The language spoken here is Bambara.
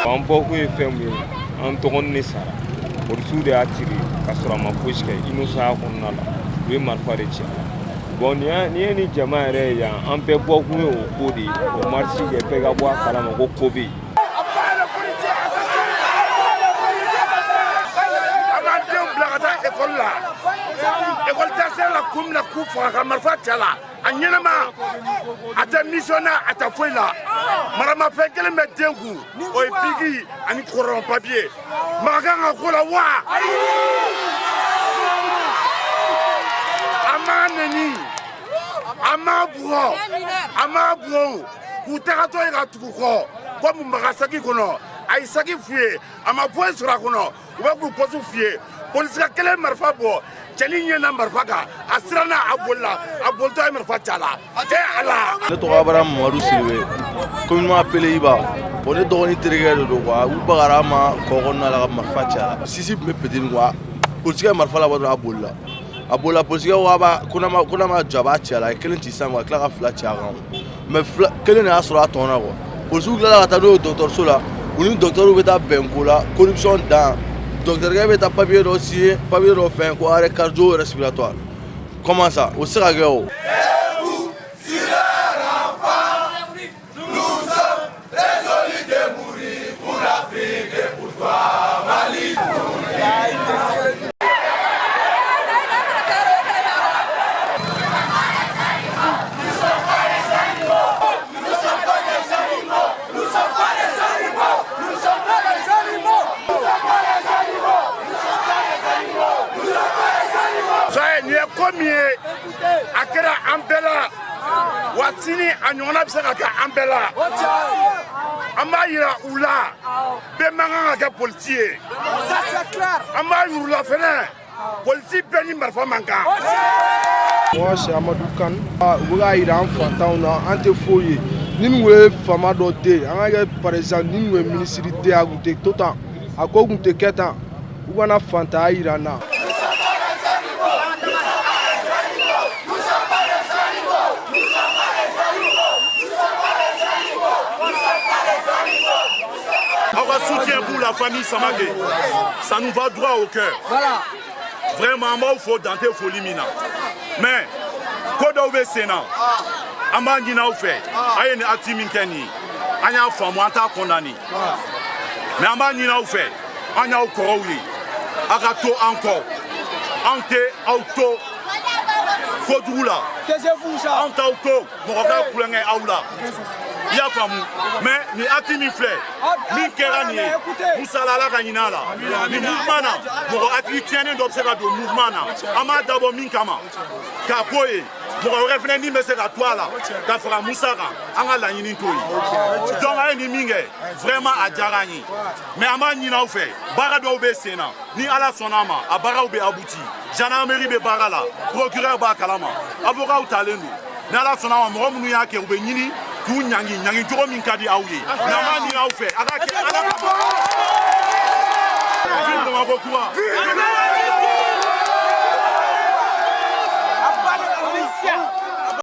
An bɔkun ye fɛn min ye, an dɔgɔnin de sara, polisiw de y'a tiri ka sɔrɔ a ma fosi kɛ, innocent kɔnɔna la, u ye marifa de ci a la. Bon, nin ye ni jama yɛrɛ ye yan, an bɛɛ bɔkun ye o ko de ye, o marche kɛ, bɛɛ ka bɔ a kalama ko ko bɛ yen. An b'an denw bila ka taa ekɔli la, ekɔli taasira la, kun min na k'u faga ka marifa ci a la, a ɲɛnama, a tɛ mission na, a tɛ foyi la. Maramafɛn kelen bɛ den kun, o ye biki ani kɔrɔn papiye. Maga kan ka ko la wa? A m'a neni, a m'a bugɔ, a m'a bugɔ, k'u tagatɔ ye ka tugu kɔ ko mun b'a ka saki kɔnɔ. A ye saki f'u ye, a ma foyi sɔrɔ a kɔnɔ. U bɛ k'u pɔsu f'u ye, polisi ka kelen marifa bɔ, cɛnin ɲɛ na marifa kan, a siranna, a bolila, a bolitɔ ye marifa ci a la. E Ala! Ne tɔgɔ Abraham Mamadu Sidibe, communément appelé Iba. Bon, ne dɔgɔnin terikɛ de don quoi. U bagara a ma kɔ kɔnɔna la ka marifa ci a la. Sisi tun bɛ petini quoi. Polisikɛ ye marifa labɔ dɔrɔn, a bolila. A bolila, polisikɛ ko k'a b'a ko n'a ma ko n'a ma jɔ, a b'a ci a la. A ye kelen ci sanfɛ ka tila ka fila ci a kan, mais fila kelen de y'a sɔrɔ a tɔn na quoi. Polisiw tilala ka taa n'o ye dɔgɔtɔrɔso la. U ni dɔgɔtɔrɔw bɛ taa bɛn ko la, corruption dan. Dɔgɔtɔrɔkɛ bɛ taa papier dɔ signer, papier dɔ fɛn ko arrêt cardio-respiratoire. Comment ça? O tɛ se ka kɛ o. Nin ye ko min ye, a kɛra an bɛɛ la wa, sini a ɲɔgɔnna bɛ se ka kɛ an bɛɛ la. An b'a yira u la, bɛɛ man kan ka kɛ polisi ye. An b'a yir'u la fɛnɛ, polisi bɛɛ ni marifa man kan. Moi, c'est Amadou Kane. U bɛ k'a yira an fantanw na, an tɛ foyi ye. Ni nin kun ye faama dɔ den, an ka kɛ par exemple, ni nin kun ye minisiri den, a kun tɛ to tan, a ko kun tɛ kɛ tan. U kana fantanya yira an na. Aw ka soutien pour la famille Samake, ça nous va droit au cœur. Voilà. Vraiment, an b'aw fo dan tɛ foli min na. Mais ko dɔw bɛ sen na, an b'a ɲini aw fɛ, a ye nin acte min kɛ nin ye, an y'a faamu, an t'a condamné, mais an b'a ɲini aw fɛ, an y'aw kɔrɔw ye, a ka to an kɔ. Anw tɛ aw to kojugu la. Taisez-vous ça. Anw t'aw to mɔgɔ ka kulonkɛ aw la, i y'a faamu. Mais nin acte min filɛ, min kɛra nin ye, Musala, Ala ka ɲinɛ a la. Nin mouvement na, mɔgɔ hakili tiɲɛnen dɔ bɛ se ka don mouvement na, an b'a dabɔ min kama k'a ko ye, mɔgɔ wɛrɛ fɛnɛ ni bɛ se ka to a la ka fara Musa kan. An ka laɲini t'o ye. Donc a ye nin min kɛ, vraiment a diyara an ye, mais an b'a ɲini aw fɛ, baara dɔw bɛ sen na, ni Ala sɔnna a ma, a baaraw bɛ abouti. Gendarmerie bɛ baara la, procureur b'a kalama, avocat talen don. Ni Ala sɔnna a ma, mɔgɔ minnu y'a kɛ, u bɛ ɲini k'u ɲangi, ɲangi cogo min ka di aw ye. Mais an b'a ɲini aw fɛ, a ka kɛ Ala kama. Vive Bamakɔ kura! À bas les policiers.